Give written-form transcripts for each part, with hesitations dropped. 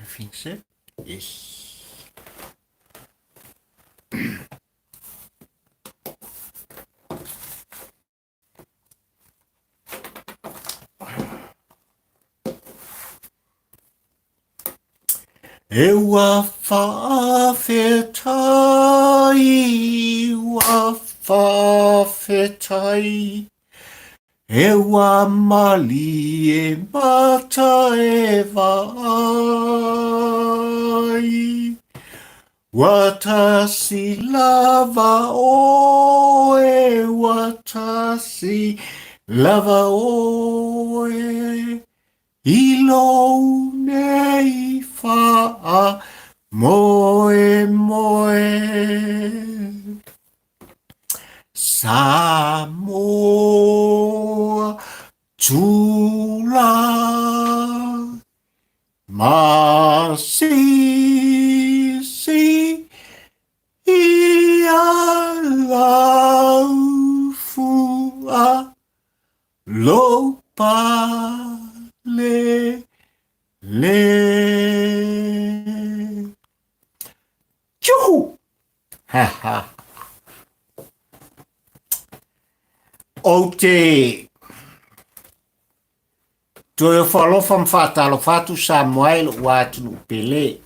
Everything set? Yes. E ua whaawhetai, ua whaawhetai, E ua malie mata e vaai. Ua tasi lava oe, ua tasi lava oe, I lou nei whaa moe moe. Samoa tula masisi ia laufua lou pale le. Juhu! Ha ha. Ou te toe ofo alofa ma faatalofa atu Samoa e lou atunuu pele.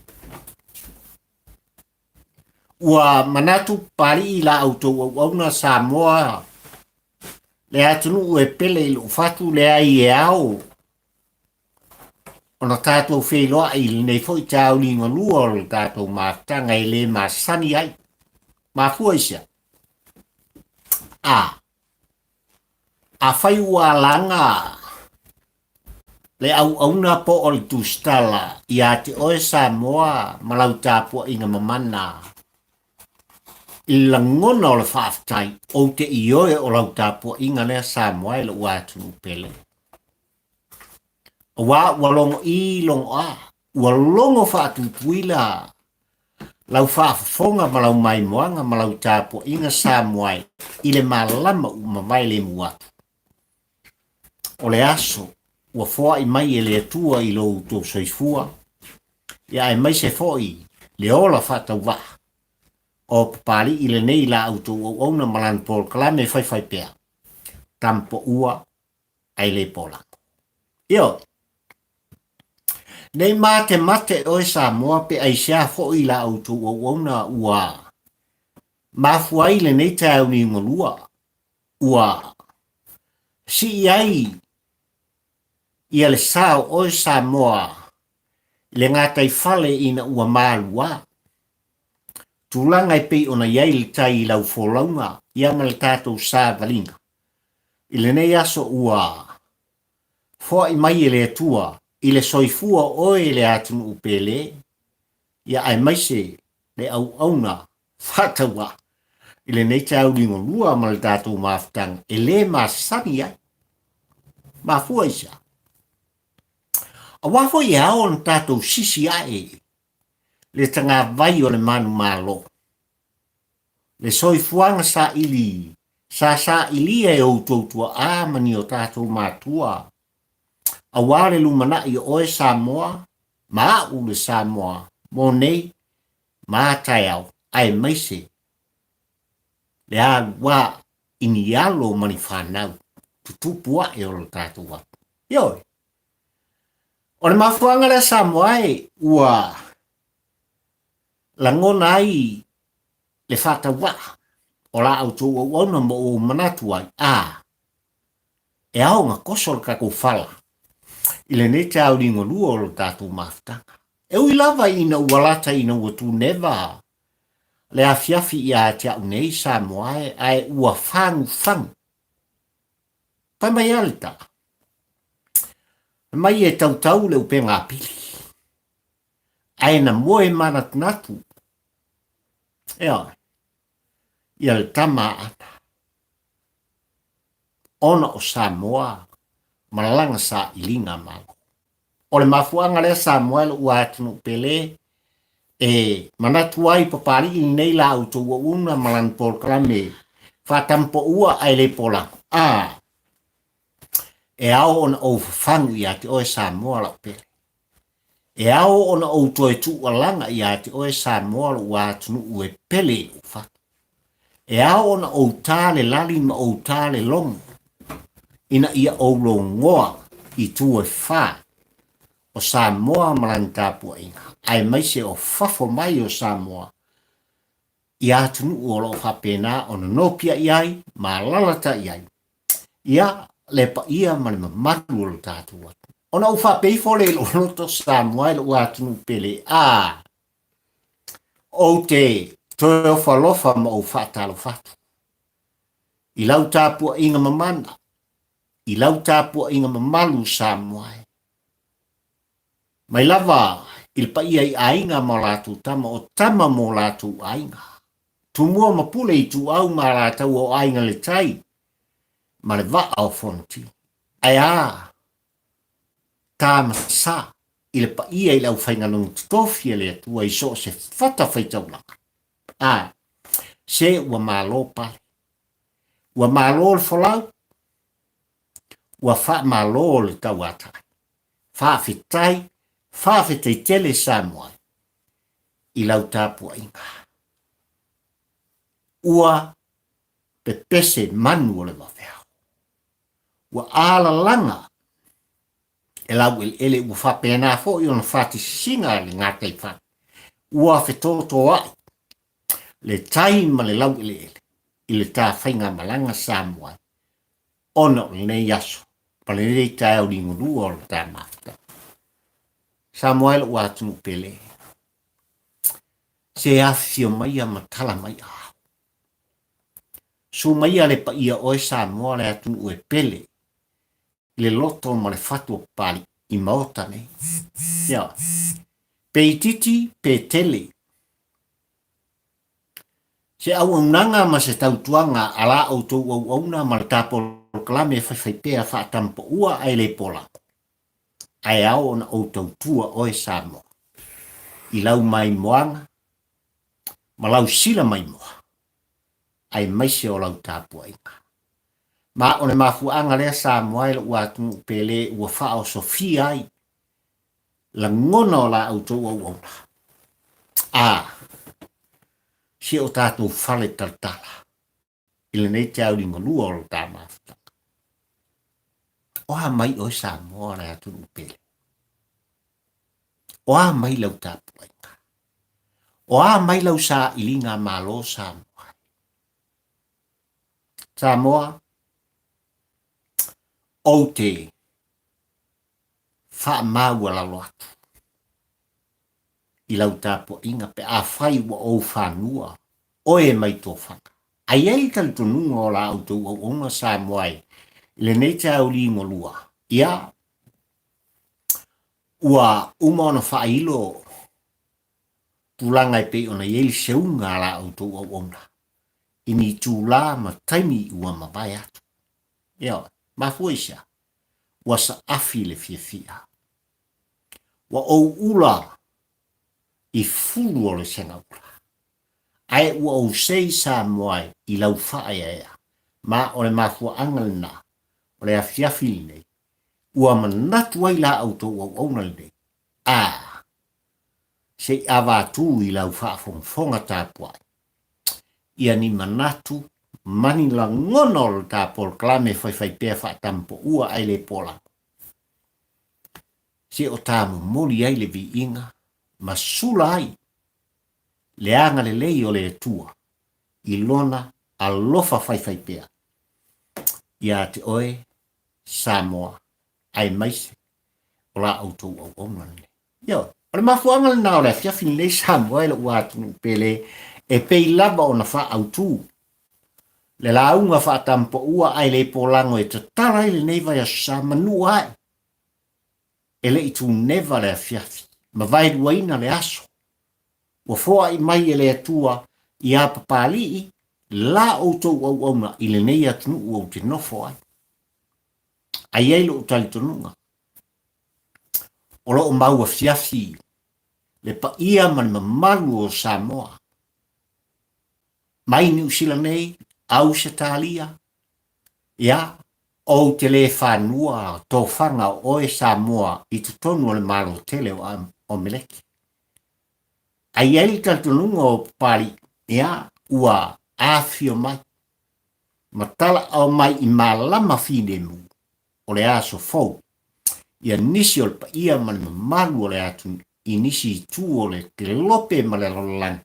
Ua manatu Papalii la outou auauna Samoa le atunuu e pele i lou fatu leai e ao ona tatou feiloai i lenei foi tauli galua o le tatou mafutaga e le masani ai. Mafua i sea? A, afai ua alaga le auauna po o le tusitala ia te oe Samoa ma lau tapuaiga mamana i le lagona o le faafetai, ou te ioe o lau tapuaiga lea Samoa e lou atunuu pele. Aua ua logo i logo a, ua logo faatutuila lau faafofoga ma lau maimoaga ma lau tapuaiga Samoa e i le malama ua mavae lemu atu. O le aso ua foai mai e le Atua i lo outou soifua, ia aemaise foi le ola faatauvaa o Papalii lenei la outou auauna ma lana polokalame faifaipea, Tampoua ae le polago. Ioe. Nei matemate oe Samoa pe aisea foi la outou auauna ua mafua ai lenei taeao liugalua ua sii ai ia le sa o oe Samoa i le gataifale ina ua maluā. Tulaga e pei ona i ai le tai i lau folauga ia ma le tatou savaliga. I lenei aso ua foai mai e le Atua i le soifua o oe i le atunuu pele, ia aemaise le auauna faatauvaa i lenei taeao ligolua ma le tatou mafutaga e le masani ai. Mafua i sea? Aua foi e ao ona tatou sisi ae le tagavai o le manumalo Le soifuaga saili sa sailia e outou tuaa ma ni o tatou matua, aua le lumanai o oe Samoa ma a'u le Samoa mo nei ma a taeao aemaise le aluā i ni alo ma ni fanau tutupu aʻe o lo tatou atunuu. Ioe. O le mafuaaga lea Samoa e ua lagona ai le faatauvaa o la outou auauna ma ou manatu ai, a, e ao ona toso le tatou fala i lenei taeao liugalua o lo tatou mafutaga. E ui lava ina ua lata ina ua tuneva le afiafi ia te au nei Samoa e, ae ua fagufagu. Fai mai a le tala, fai mai e tautau le upega apili, ae na moe manatunatu Ioe, ia le tama a Ana, ona o Samoa ma lana sailiga malo. O le mafuaaga lea Samoa e lou atunuu pele e manatu ai Papalii lenei la outou auauna ma lana polokalame faatampoua ae le polago. A, e ao ona ou fafagu ia te oe Samoa lau pele. E ao ona ou toe tuualaga ia te oe Samoa lou atunuu e pele i lou fatu. E ao ona ou ta le lali ma ou ta le logo ina ia ou logoa i itu e fa o Samoa ma lana tapuaiga, aemaise o fafo mai o Samoa i atunuu o lo o faapena ona nopiai ai ma alalatai ai ia le paia ma le mamalu o le tatou atunuu. Ona ou faapea ifo lea i lou loto Samoa i lou atunuu pele, a ou te toe ofo alofa ma ou faatalofa atu i lau tapuaiga mamana, i lau tapuaiga mamalu Samoa e. Mai lava i le paia i aiga ma o latou tama, o tama ma o latou aiga, Tumua ma Pule Ituau ma Alataua o Aiga i le Tai ma le Vaa o Fonoti. Ae a ta ma sa i le paia i le aufaigaluega totofi a le Atua i so o se fatafaitaulaga. A, se ua malo pale. Ua malo le folau, ua faamalo le tauatai. Faafetai, faafetai tele Samoa i lau tapuaiga. Ua pepese manu o le vaveao. Ua alalaga e laueleele ua faapena foi ona fatisisiga le gataifale. Ua fetotoai le tai ma le laueleele i le ta faigamalaga Samoa ona o lenei aso ma lenei taeao ligolua o le ta mafutaga. Samoa e lou atunuu pele, se afifio maia ma tala mai aao. Su maia le paia oe Samoa le atunuu e pele i le loto ma le fatu o Papalii i maota nei. Ioe. Pe itiiti pe tele. Se auaunaga ma se tautuaga a la outou auauna ma le ta polokalame e faifaipea faatamapaua ae le polako, ae ao ona ou tautua oe Samoa i lau maimoaga ma lau sila maimoa, aemaise o lau tapuaiga. Ma o le mafuaaga lea Samoa e lou atunuu pele ua faaosofia ai lagona o la outou auauna. A, si o tatou fale talatala i lenei teauligalua o lo ta mafutaga. O a mai oe Samoa le atunuu pele? O a mai lau tapuaiga? O a mai lau sailiga malo Samoa? Samoa, ou te faamaualalo atu i lau tapuaiga pe afai ua ou fanua oe mai tofaga. A i ai le talitonuga o la outou auauna Samoa i lenei taeao ligolua, ia, ua uma ona faailo tulaga e pei ona i ai le seuga a la outou auauna i ni itulā ma taimi ua mavae atu. Ioe, mafua i se a? Ua saafi le fiafia. Ua ou ula i fulu o le segaula. Ae ua ou sei Samoa i lau faaeaea, ma o le mafuaaga lena o le afiafi lenei, ua manatu ai la outou auauna lenei, a, se i avatu i lau faafogafoga tapuai, ia ni manatu ma ni lagona o le ta polokalame faifaipea faatamapaua ae le polago, se o ta momoli ai le viiga ma sula ai le agalelei o le Atua i Lona alofa faifaipea ia te oe Samoa aemaise o la outou auauna lenei. Ioe, o le mafuaaga lena o le afiafi lenei Samoa e lou atunuu pele e pei lava ona faaautu le lauga faatamapaua ae le polago e tatala ai lenei vaiaso sa manua ae e le i tuneva le afiafi ma vaeluaina le aso ua foai mai e le Atua iā Papalii la outou auauna i lenei atunuu ou te nofo ai. A i ai lou talitonuga, o lo o mau afiafi le paia ma le mamalu o Samoa mai Niu Sila nei, Ausetalia, ia, ou te le fanua tofaga o oe Samoa i totonu o le Malo tele o o Meleki. Ae i ai le talitonuga o Papalii, ia, ua afifio mai ma talaau mai i malama filemu o le aso fou ia nisi o le paia ma le mamalu o le atunuu i nisi itu o le kelope ma le lalolagi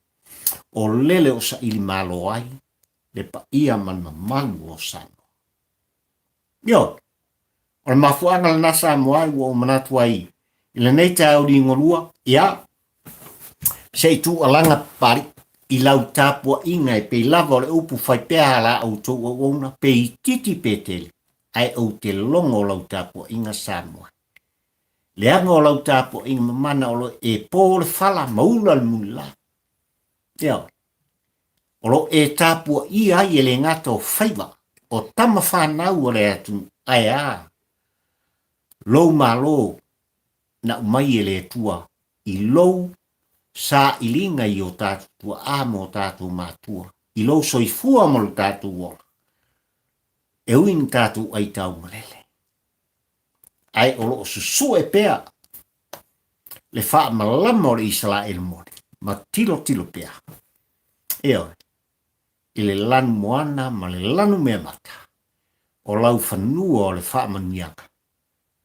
o lele o saili malo ai le paia ma le mamalu o Samoa. Ioe, o le mafuaaga lena Samoa ua ou manatu ai i lenei taeao ligolua, ia, se i tuualaga Papalii i lau tapuaiga e pei lava o le upu fai pea a la outou auauna, pe itiiti pe tele, ae ou te logo lau tapuaiga Samoa. Leaga o lau tapuaiga mamana o lo e po le fala ma ula le mulila. Ioe. O lo e tapuaia ai e le gata o faiva o tama fanau o le atunuu, ae a lou malo na aumai e le Atua i lou sailiga i o tatou tuaa ma o tatou matua, i lou soifua ma lo tatou ola, e ui ina tatou aitau malele, ae o lo o susue pea le faamalama o le Isaraelu moni, ma tilotilo pea, ioe, i le lanu moana ma le lanu meamata o lau fanua o le faamanuiaga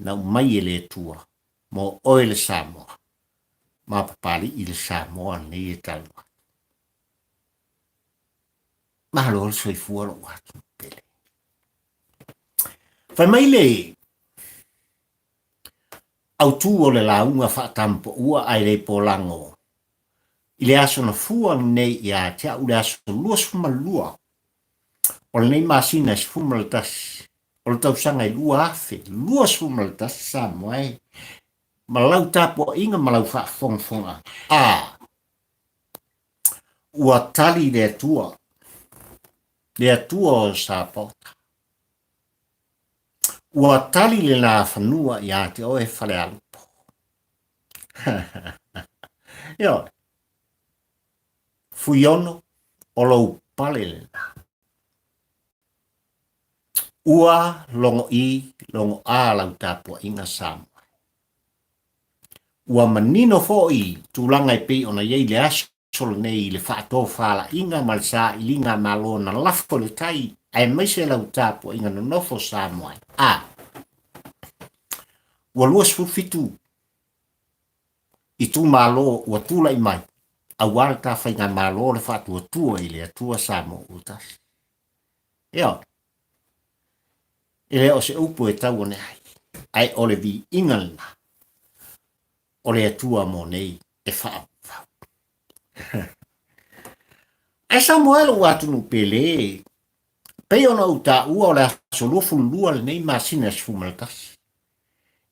na aumai e le Atua mo oe le Samoa ma Papalii le Samoa lenei e talanoa atu. Malo le soifua lou atunuu pele. Fai mai le autu o le lauga faatamupoua ae le polago i le aso na fua lenei ia te au le aso 22 o lenei masina e 11 o le tausaga e 2021 Samoa e ma lau tapuaiga ma lau faafogafoga a ua tali le Atua, le Atua o Sapaota. Ua tali le nafanua ia te oe Falealupo. Ioe. Fuiono, o lou pale lena. Ua logo i, logo a lau tapuaiga Samoa. Ua manino foi tulaga e pei ona i ai le aso lenei i le faatofalaiga ma le sailiga malo na lafo i le tai aemaise lau tapuaiga nonofo Samoa a ua 27 itumalo ua tulai mai aua le ta faigamalo le faatuatua i le Atua Samoa ua tasi. Ioe. E le o se upu e tau ane ai, ae o le viiga lena o le Atua mo nei e faaauau. Ae Samoa e lou atunuu pele, pei ona ou taua o le aso 22 lenei masina e 11.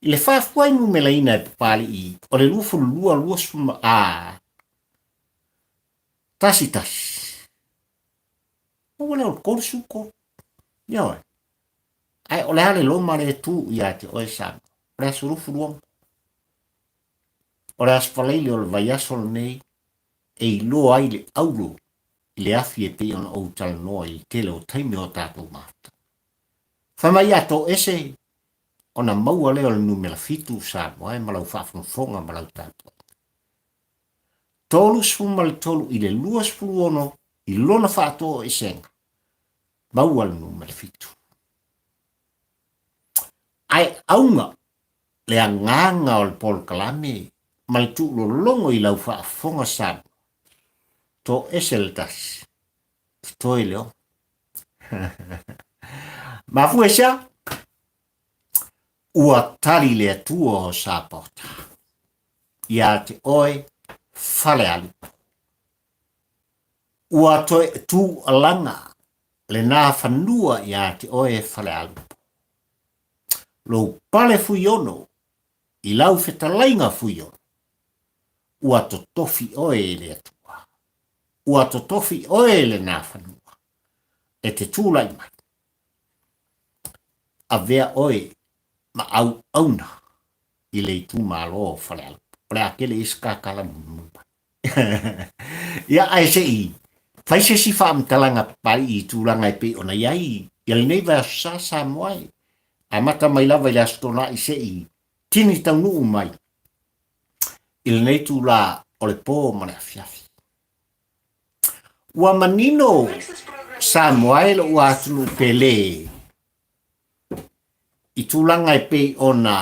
I le faafuai numeraina e Papalii o le 22 20 a tasi tasi. Ua lea o le 33. Ioe. Ae o le a le loma le tu ia te oe Samoa? O le aso 26. O le aso Faraile o le vaiaso lenei e iloa ai le auro i le afi e pei ona ou talanoa i le tele o taimi o tatou mafuta. Fai mai a toese ona maua lea o le numera fitu Samoa e ma lau faafogafoga ma lau tapuaiga. 33 i le 26 i lona faatoesega, maua le numera fitu. Ae auga le agaga o le polokalame ma le tuulologo i lau faafofoga Samoa, toese le tasi, totoe le ono. Mafua i sea? Ua tali le Atua o Sapaota ia te oe Falealupo. Ua toe tuualaga lena fanua ia te oe Falealupo. Lou pale Fuiono i lau fetalaiga Fuiono, ua totofi oe e le Atua. Ua totofi oe lena fanua e te tulai mai. Avea oe ma auauna i le itumalo o Falealupo. O le a tele isi kakala mulimuli mai. Ia, ae se i fai se isi faamatalaga Papalii i tulaga e pei ona i ai ia lenei vaiaso sa Samoa e amata mai lava i le Aso Toonai se i tini taunuu mai i lenei itulā o le pō ma le afiafi. Ua manino Samoa e lou atunuu pele i tulaga e pei ona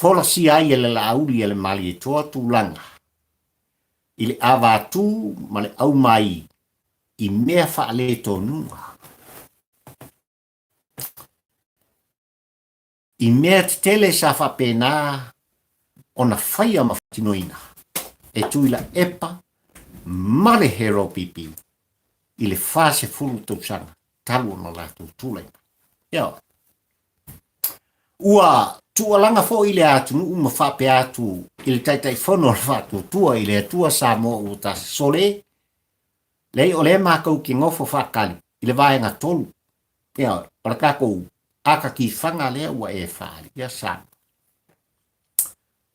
folasia ai e le Laauli a le Malietoa tulaga i le avatū ma le aumai i mea faaletonuga. I mea tetele sa faapena ona faia ma faatinoina e Tuilaepa ma le HRPP i le 40 tausaga talu ona latou tulai mai. Ioe. Ua tuualaga foi le atunuu ma faapea atu i le Taitaifono o le Faatuatua i le Atua Samoa ua tasi, Sole, leai o lea matou te nofo faatali i le vaega 3, ioe, o le tatou ata tifaga lea ua e faaalia Samoa.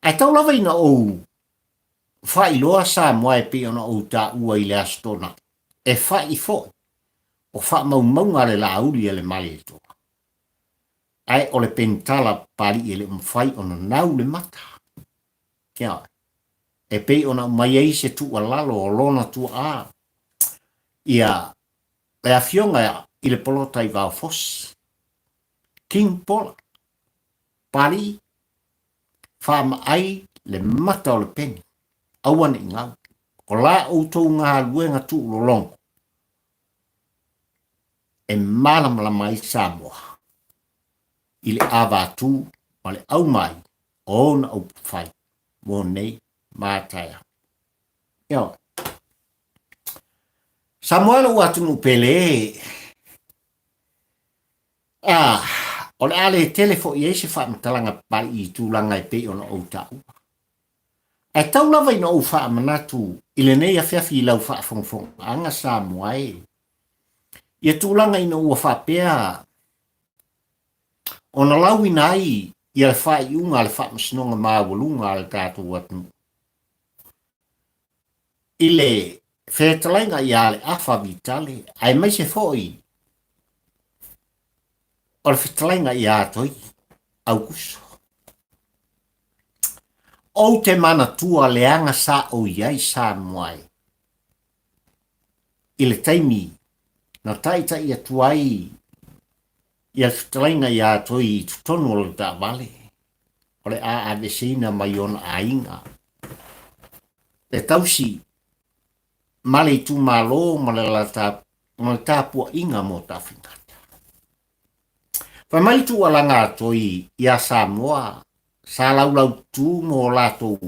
Ae tau lava ina ou faailoa Samoa e pei ona ou taua i le Aso Toonai, e fai foi o faamaumauga a le Laauli a le Malietoa, ae o le penitala Papalii e le o mafai ona nau le mata. Ioe. E pei ona aumai ai se tuualalo o lona tuaa ia le afioga i le Polota i Vaofosi, King Pola, Papalii, faamaai le mata o le peni, aua ne i gau. O la outou galuega tuulologo e malamalama ai Samoa i le avatū ma le aumai o ona upufai mo nei ma taeao. Ioe. Samoa lou atunuu pele e. Ah, o le a le tele foi i ai se faamatalaga papalii i tulaga e pei ona ou taua. Ae tau lava ina ou faamanatu i lenei afiafi i lau faafogafogaaga Samoa e, ia tulaga ina ua faapea ona lauina ai ia le faaiuga a le Faamasinoga Maualuga a le tatou atunuu i le fetalaiga ia Aleafa Vitale aemaise foi o le fetalaiga ia Toi Aukuso. Ou te manatua leaga sa ou i ai Samoa e i le taimi na taitai atu ai ia le fetalaiga ia Toi i totonu o le taavale o le a aveseina mai ona aiga le tausi ma le itumalo ma le ma le tapuaiga mo Tafaigata. Fai mai le tuualaga a Toi iā Samoa sa laulautu mo latou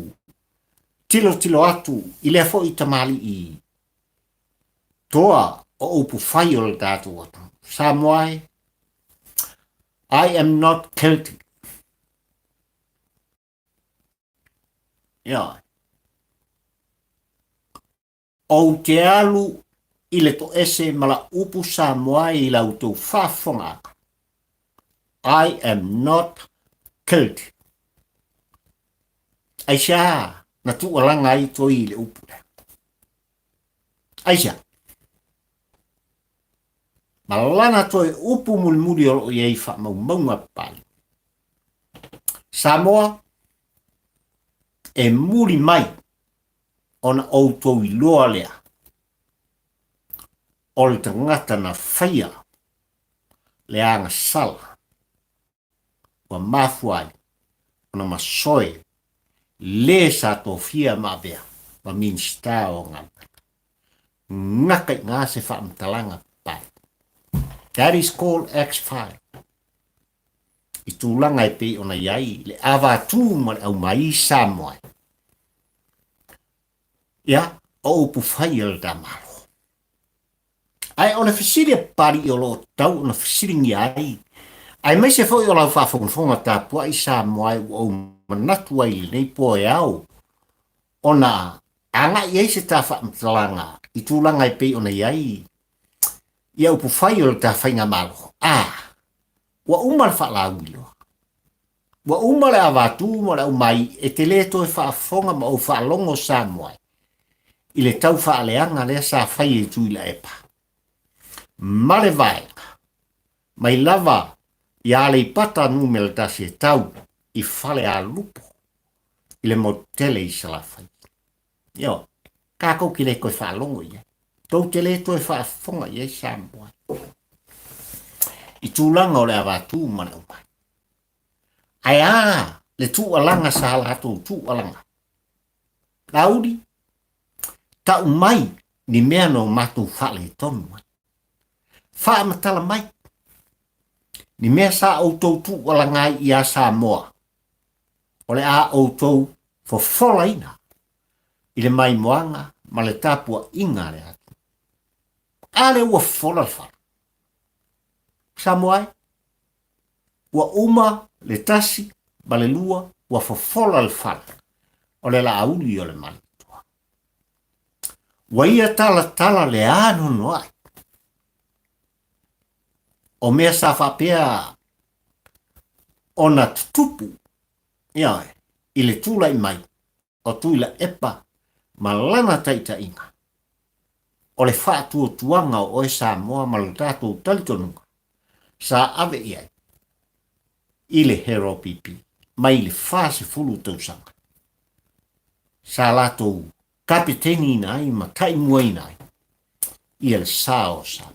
tilotilo atu i lea foi tamalii toa o upu fai o le tatou atunuu. Samoa e, I am not guilty. Ioe. Ou te alu i le toese ma la upu Samoa i la outou faafofogaaga. I am not guilty. Aisea na tuualaga ai toi i le upu lea? Aisea? Ma lana toe upu mulimuli o lo o i ai faamaumauga papalii. Samoa, e muli mai ona outou iloa lea o le tagata na faia le agasala ua mafua ai ona masoe le sa tofia ma avea ma Minisita o Galuega. Gata i ina se faamatalaga pae. That is called X5. I tulaga e pei ona i ai le avatū ma le aumai Samoa. Ia, o upu fai a le ta Malo. Ae o le fesili a Papalii o lo o tatau ona fesiligia ai, aemaise foi o lau faafogafoga tapuai Samoa e ua ou manatu ai i lenei po e ao ona agai ai se ta faamatalaga i tulaga e pei ona i ai ia upu fai o le ta faigamalo. A, ua uma le faalauiloa. Ua uma le avatū ma le aumai e te le toe faafofoga ma ou faalogo Samoa i le tau faaleaga lea sa fai e Tuilaepa ma le vaega mai lava i Aleipata numera 1 e tau i Falealupo. i le motu tele i Salafai. Ioe, tatou te le toe faalogo i ai. Tou te le toe faafofoga i ai Samoa i tulaga o le avatu ma le aumai. Ae a le tuualaga sa latou tuualaga? Laauli, tau mai ni mea na o matou faaletonu ai. Faamatala mai ni mea sa outou tuualaga ai ia Samoa o le a outou fofolaina i le maimoaga ma le tapuaiga a le atunuu. A lea ua fofola le fala. Samoa e, ua uma le tasi ma le lua, ua fofola le fala o le Laauli o le Malietoa. Ua ia talatala le anoanoai o mea sa faapea ona tutupu ioe, i le tulai mai o Tuilaepa ma lana taitaiga, o le faatuatuaga o oe Samoa ma lo tatou talitonuga sa ave i ai i le HRPP mai le 40 tausaga sa latou kapeteniina ai ma taimuaina ai ia le sa o Samoa.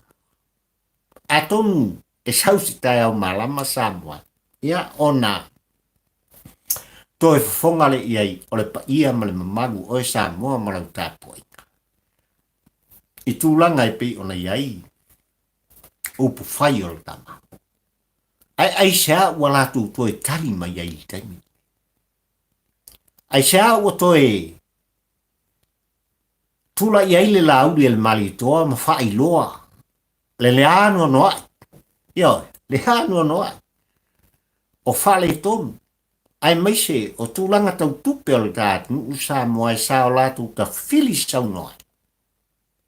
Atonu e sau se taeao malama Samoa, ia ona toe fofoga le i ai o le paia ma le mamalu o oe Samoa ma lau tapuaiga. I tulaga e pei ona i ai upu fai o le tama. Ae aisea ua latou toe tali mai ai i le taimi? Aisea ua toe tulai ai le Laauli e le Malietoa ma faailoa le leanoanoai, ioe, le anoanoai o faaletonu, aemaise o tulaga tau tupe o le ta atunuu Samoa e sa o latou tafili saunoa ai.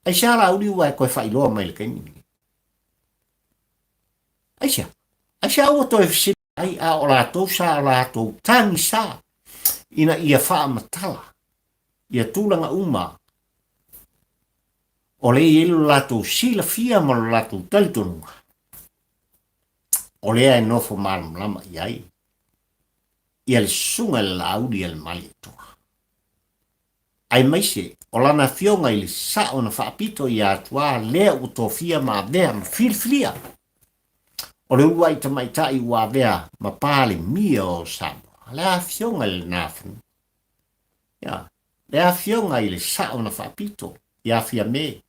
Aisea Laauli ua e toe faailoa mai i le taimi lenei? Aisea? Aisea ua toe fesili ai a o latou sa o latou tagisa ina ia faamatala ia tulaga uma o lea e i ai lo latou silafia ma lo latou talitonuga, o lea e nofo malamalama i ai ia le susuga i le Laauli a le Malietoa. Aemaise o lana afioga i le sao na faapito ia Atuā lea ua tofia ma avea ma filifilia o le uluai tamaitai ua avea ma Palemia o Samoa, le afioga i le Nafanua. Ia, le afioga i le sao na faapito ia Fiame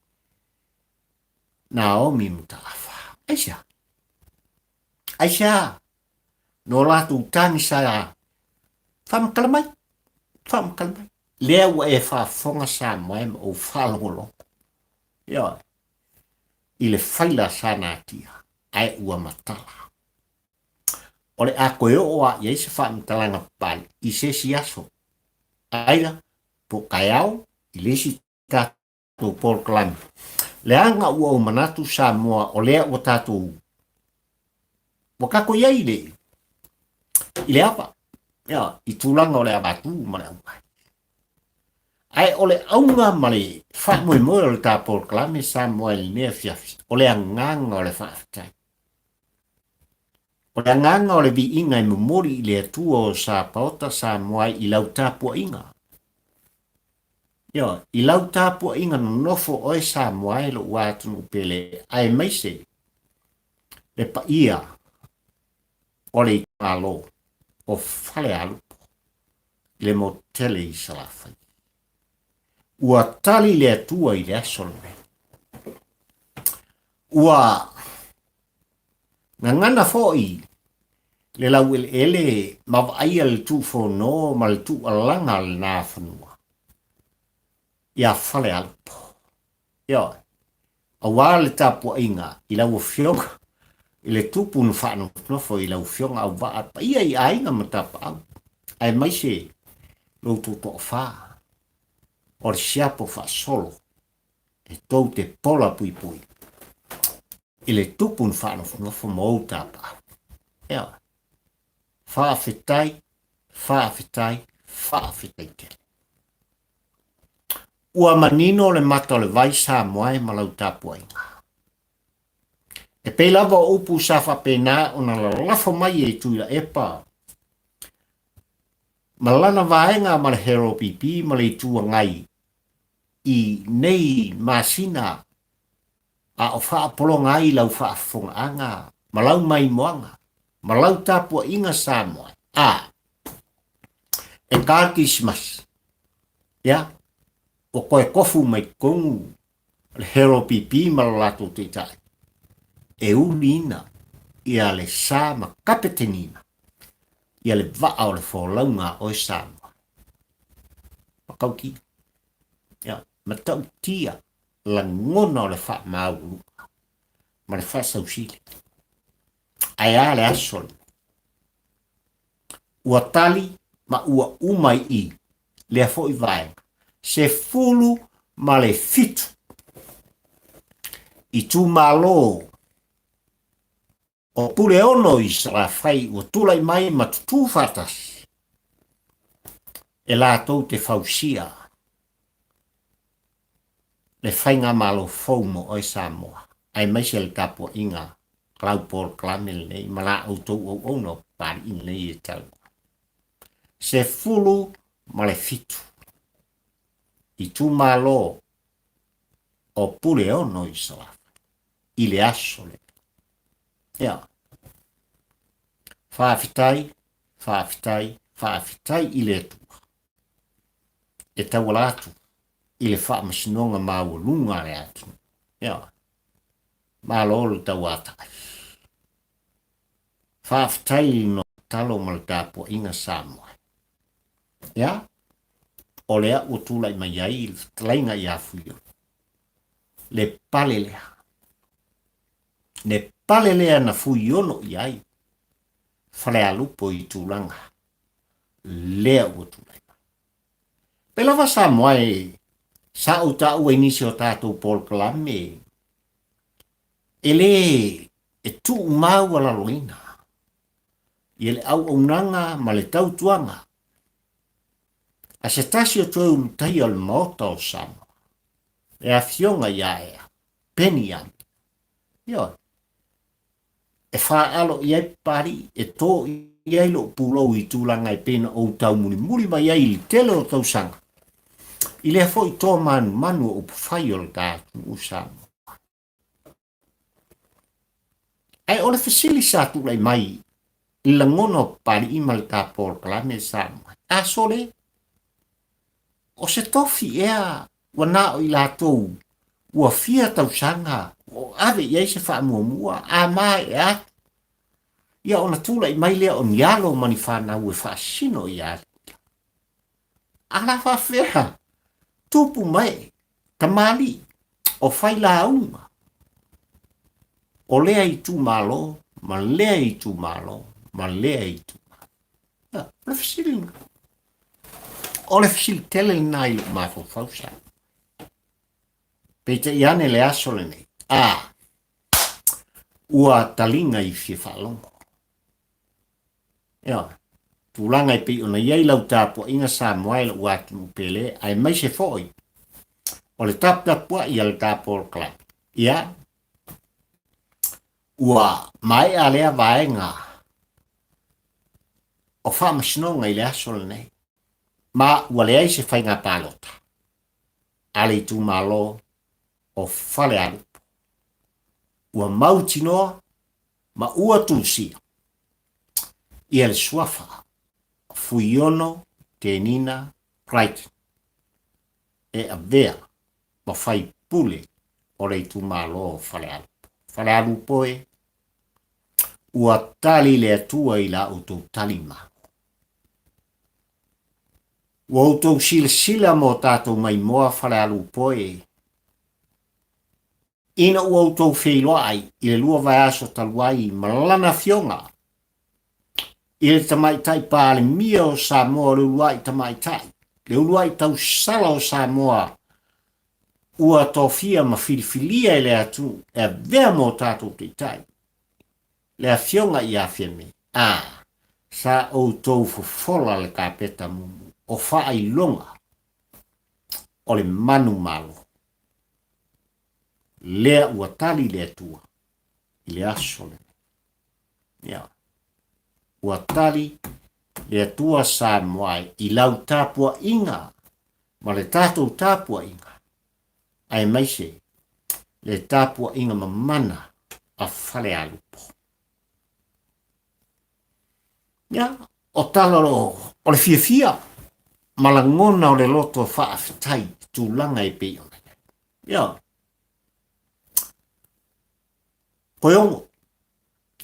Naomi Mataafa. Aisea? Aisea? No latou tagisa faamatala mai, faamatala mai. Lea ua e faafofoga Samoa e ma ou faalogologo. Ioe, i le faila sa natia, ae ua matala. O le a toe oo lava i ai se faamatalaga papale i se isi aso, aia po o taeao i le isi tatou polokalame. Leaga ua ou manatu Samoa o lea ua tatou ua tatou i ai i le i le ava, ia, i tulaga o le avatu ma le aumai. Ae o le auga ma le faamoemoe o le ta polokalame Samoa i lenei afiafi, o le agaga o le faafetai. O le agaga o le viiga e momoli i le Atua o Sapaota Samoa i lau tapuaiga. Ioe, i lau tapuaiga nonofo oe Samoa e lou atunuu pele, aemaise le paia o le itumalo o Falealupo i le motu tele i Salafai. Ua tali le Atua i le aso lenei. Ua gagana foi le laueleele ma vaaia le tuufono ma le tuualaga lena fanua ia Falealupo. Ioe, aua le tapuaiga i lau Afioga i le Tupu na faanofonofo i lau Afioga Auvaa paia i aiga ma tapaau, aemaise lo outou toafa o le siapo faasolo e tou te pola puipui i le tupu na faanofonofo ma ou tapaau. Ioe. Faafetai, faafetai, faafetai tele. Ua manino le mata o le vai Samoa e ma lau tapuaiga. E pei lava o upu sa faapena ona lalafo mai e Tuilaepa. Ma lana vaega ma le HLPP ma le Itu Agai i nei masina a o faapologa ai lau faafofogaaga ma lau maimoaga ma lau tapuaiga Samoa a e ka Kirisimasi, ia, ua toe tofu mai totonu le HLPP ma lo latou taitai e uliina ia le sa ma kapeteniina ia le vaa o le folauga a oe Samoa. Matautia. Ia, matautia lagona o le faamaualuga ma le faasausili. Ae a le aso lenei? Ua tali ma ua uma i i lea foi vaega 17 itumalo o Puleono i Salafai ua tulai mai ma tutū faatasi e latou te fausia le faigamalo fou mo oe Samoa, aemaise le tapuaiga lau polokalame lenei ma la outou auauna o Papalii lenei e talanoa. 17 itumalo o Puleono i Salafai i le aso lenei. Ia. Faafetai, faafetai, faafetai i le Atua e tauala atu i le faamasinoga maualuga a le atunuu. Ia. Malo le tauatai. Faafetai i le talo ma le tapuaiga Samoa. Ia, o lea ua tulai mai ai le fetalaiga ia Fuiono. Le pale lea. Le pale lea na Fuiono i ai Falealupo i tulaga lea ua tulai mai. Pe lava Samoa e sa ou taua i nisi o tatou polokalame e lē e tuumaualaloina ia le auaunaga ma le tautuaga a se tasi o toe ulutaia o le Maota o Samoa, le Afioga ia Ea Peniamina. Ioe. E faalo i ai Papalii, e tō i ai lou pulou i tulaga e pei ona ou taumulimuli mai ai i le tele o tausaga, i lea foi toa manumanu o upufai o le ta atunuu Samoa. Ae o le fesili sa tulai mai i le lagona o Papalii ma le ta polokalame Samoa, a sole, o se tofi ea ua na o i latou ua fia tausaga o ave i ai se faamuamua a maea atu, ia ona tulai mai lea o ni alo ma ni fanau e faasino ia atu. A la faafefea, tupu mai tamalii o failauga o lea itumalo ma lea itumalo ma lea itumalo. Ia, o le fesili lena. O le fesili tele lena i lou mafaufau sa. Peitai ane le aso lenei, a, ua taliga i fia faalogo. Ioe, tulaga e pei ona i ai lau tapuaiga Samoa e lou atunuu pele, aemaise foi o le taputapuai a le ta polokalame. Ia, ua maea lea vaega o faamasinoga i le aso lenei, ma ua leai se faiga palota a le itumalo o Falealupo. Ua mautinoa ma ua tusia ia le suafa Fuiono Tenina Crichton e avea ma faipule o le itumalo o Falealupo. Falealupo e, ua tali le Atua i la outou tali malo. Ua outou silasila mo tatou maimoa Falealupo e, Ina ua outou feiloai i le lua vaiaso talu ai ma lana afioga i le Tamaitai Palemia o Samoa, le uluai tamaitai, le uluai tausala o Samoa ua tofia ma filifilia e le atunuu e avea mo tatou taitai, le afioga ia Fiame, a sa outou fofola le kapeta mumu o faailoga o le manumalo. Lea ua tali le Atua i le aso lenei. Ia. Ua tali Le Atua Samoa e i lau tapuaiga ma le tatou tapuaiga, aemaise le tapuaiga mamana a Falealupo. Ia, o tala o le fiafia ma lagona o le loto faafetai i tulaga e pei ona i ai. Ia, toe ono.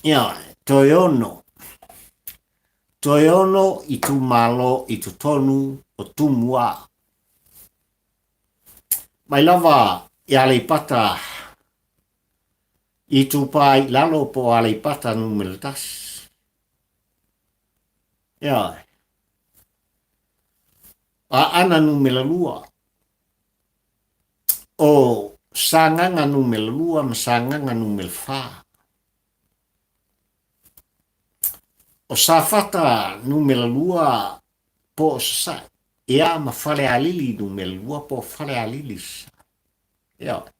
Ia, toe ono. Toe ono itumalo i totonu o Tumua. Mai lava i Aleipata Itupa i lalo po o Aleipata numera 1. Ioe. Aana numera 2. O Sagaga numera 2 ma Sagaga numera 4. O Safata numera 2 po o Sasae. Ia ma Falealili numera 2 po o Falealili Sasae. Ioe.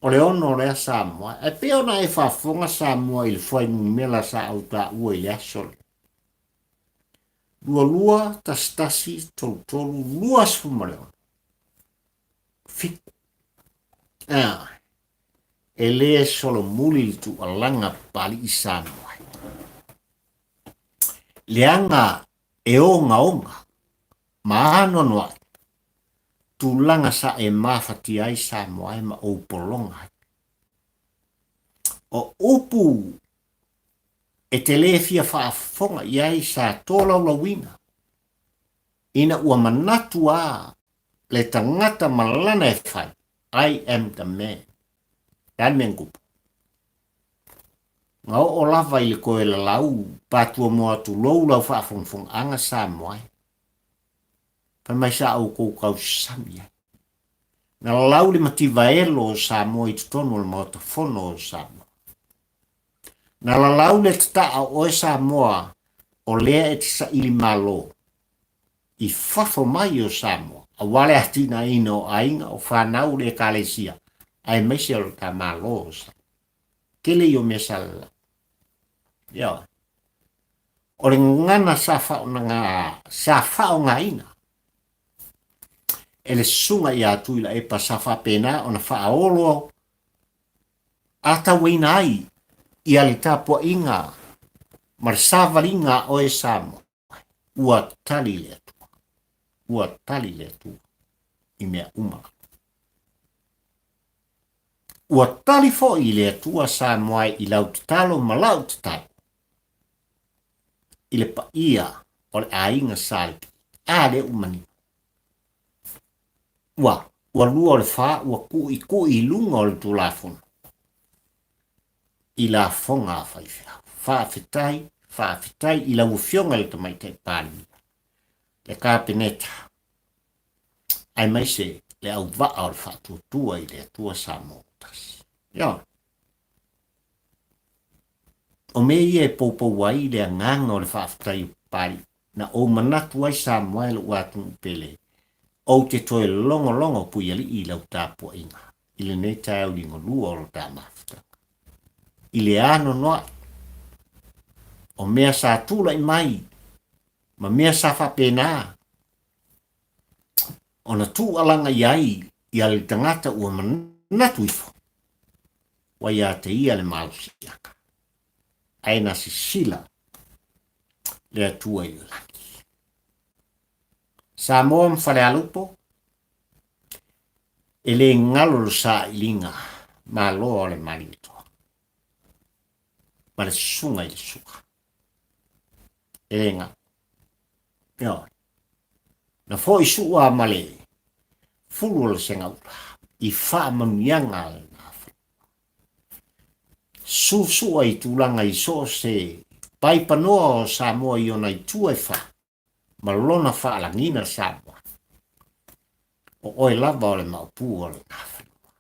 O le ono lea Samoa. Ae pei ona e faafofoga Samoa i le fuainumera sa ou taua i le aso lea. 22, 11, 33, 26, 7. Ah, e le solomuli le tuualaga Papalii Samoa. Leaga e ogaoga ma anoanoai tulaga sa e mafatia ai Samoa e ma ou pologa ai. O upu e te lē fia faafofoga i ai sa tolaulauina ina ua manatu a le tagata ma lana e fai, I am the man. Le a le mea na tupu? Na oo lava i le toe lalau patuamoa tulou lau faafogafogaaga Samoa e. Fai mai sa outou tausami ai. Na lalau le mativa elo o Samoa i totonu o le Maota Fono o Samoa. Na lalau le tataa o oe Samoa o lea e te saili malo i fafo mai o Samoa aua le atinaeina o aiga, o fanau, le Ekalesia aemaise o le ta Malo o Samoa. Tele ia o mea sa lalau. Ioe. O le gagana sa faaaoga, sa faaaogaina e le susuga ia Tuilaepa sa faapena ona faaolo atauaina ai ia le tapuaiga ma le savaliga a oe Samoa. Ua tali le Atua. Ua tali le Atua i mea uma. Ua tali foi le Atua Samoa i lau tatalo ma lau tatalo i le paia o le aiga Sa A lea ua manino. Ua, ua lua o le fa ua kuʻikuʻi i luga o le Tulafono i lafoga a faifeau. Faafetai, faafetai i lau Afioga i le Tamaitai Palemia, le Kapeneta, aemaise le auvaa o le faatuatua i le Atua Samoa tasi. Ioe. O mea ia e poupou ai le agaga o le faafetai o Papalii, na ou manatu ai Samoa e lou atunuu pele, ou te toe logologo Puialii i lau tapuaiga i lenei taeao liugalua o lo ta mafutaga. I le anoanoai o mea sa tulai mai ma mea sa faapena ona tuualaga i ai ia le tagata ua manatu ifo, ua ia te ia le malosiaga, ae na sisila le Atua i le lagi. Samoa ma Falealupo, e le galo le sailiga malo o le Malietoa ma le susuga i le sua. E le galo. Ioe. Na foi sua ma le fulu o le segaula i faamanuiaga a lena Susua i tulaga i so o se paipanoa o Samoa i ona itu e fa ma lona faalagina Samoa. O oe lava o le maopu o le Nafanua.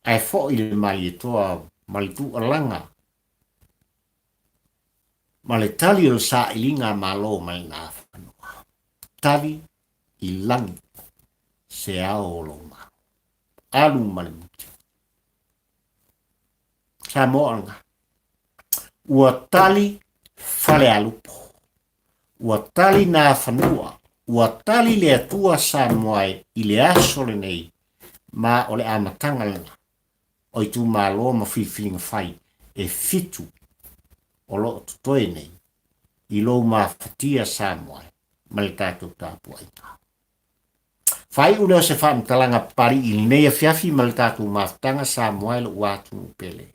Ae foi le Malietoa ma le tuualaga ma le tali o le sailiga a Malo mai le Nafanua. Tali i lagi se ao o lou Malo. Alu ma le muti. Samoa lena. Ua tali Falealupo. Ua tali nā fanua, ua tali le Atua Samoa e i le aso lenei, ma o le amataga lena o itumalo ma filifiliga fai e fitu o lo o totoe nei i lou mafatia Samoa e ma le tatou tapuaiga. Faaiu lea o se faamatalaga Papalii i lenei afiafi ma le tatou mafutaga Samoa e lou atunuu pele.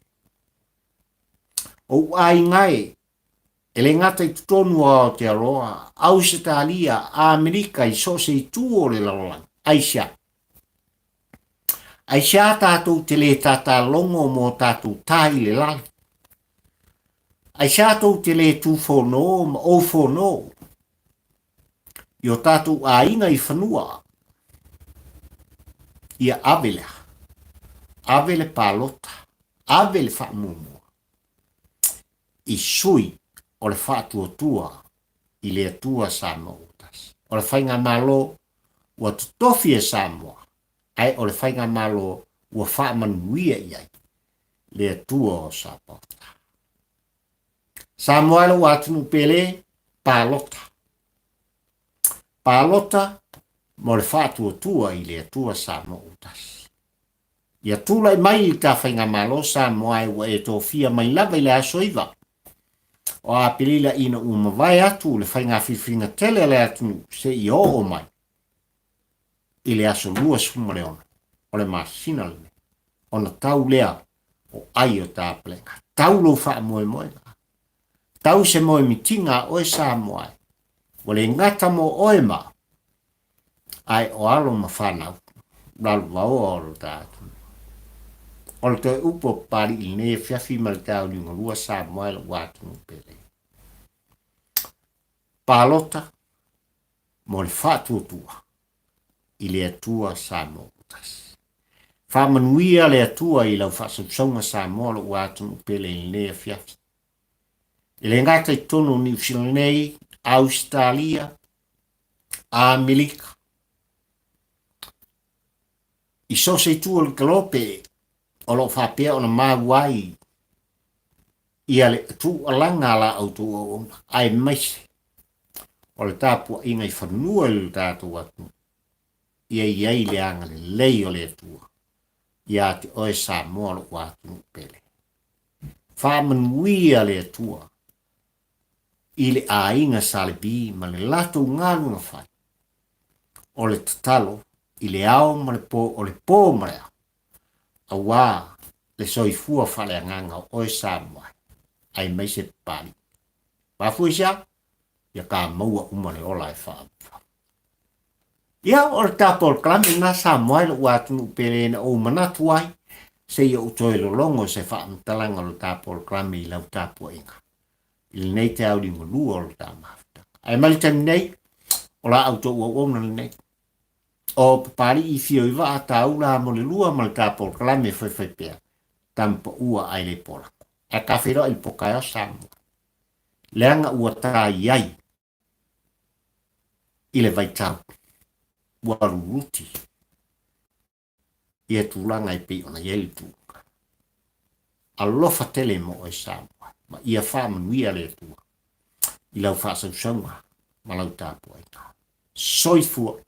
Ou aiga e, e le gata i totonu o Aotearoa, Ausetalia, Amerika i so o se itu o le lalolagi. Aisea? Aisea tatou te le tatalogo mo tatou tā i le lale? Aisea tou te le tufono ma ou fono i o tatou aiga i fanua? Ia ave lea, ave le palota, ave le faamuamua i sui o le faatuatua i le Atua Samoa ua tasi. O le Faigamalo ua totofi e Samoa, ae o le Faigamalo ua faamanuia i ai le Atua o Sapaota. Samoa e lou atunuu pele, palota. Palota mo le faatuatua i le Atua Samoa ua tasi. Ia tulai mai i ta Faigamalo Samoa e ua e tofia mai lava i le aso 9 o Aperila ina ua mavae atu le faiga filifiliga tele a le atunuu seia oo mai i le aso 26 o le masina lenei, ona tau lea o ai o tapalega. Tau lou faamoemoega. Tau se moemitiga a oe Samoa e. Ua le gata mo oe ma au, ae o alo ma fanau lalovaoa o lo ta atunuu. O le toe upu a Papalii i lenei afiafi ma le taeao liugalua Samoa e lou atunuu pele. Palota mo le faatuatua i le Atua Samoa ua tasi. Faamanuia le Atua i lau faasausauga Samoa lou atunuu pele i lenei afiafi. E le gata i totonu o Niu Sila nei, Ausetalia, Amerika, i so o se itu o le galope o lo o faapea ona maua ai ia le tuualaga a la outou auauna, aemaise o le tapuaiga i fanua i lo tatou atunuu, ia i ai le agalelei o le Atua ia te oe Samoa lou atunuu pele. Faamanuia le Atua i le aiga Sa Levi ma le latou galuega fai, o le tatalo i le ao ma le po, o le po ma le ao, auā le soifua faaleagaga o oe Samoa aemaise Papalii. Mafua i se a? Ia ka maua uma le ola e faaauau. Ia, o le ta polokalame lena Samoa i lou atunuu pele na ou manatu ai, seia ou toe lologo se faamatalaga o le ta polokalame i lau tapuaiga i lenei taeao liugalua o le ta mafutaga. Ae mai le taimi nei, o la outou auauna lenei. O Papalii Fio i Vaa Tāula mo le lua ma le ta polokalame e faifai pea, tama paua ae le polako. Ae ka feiloai i le potaeao Samoa. Leaga ua ta i ai i le vaitau ua luluti ia tulaga e pei ona i ai le tulaga. Alofa tele mo oe Samoa ma ia faamanuia le Atua i lau faasausauga ma lau tapuaiga. Soifua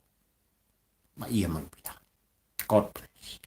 ma ia manuia. God bless.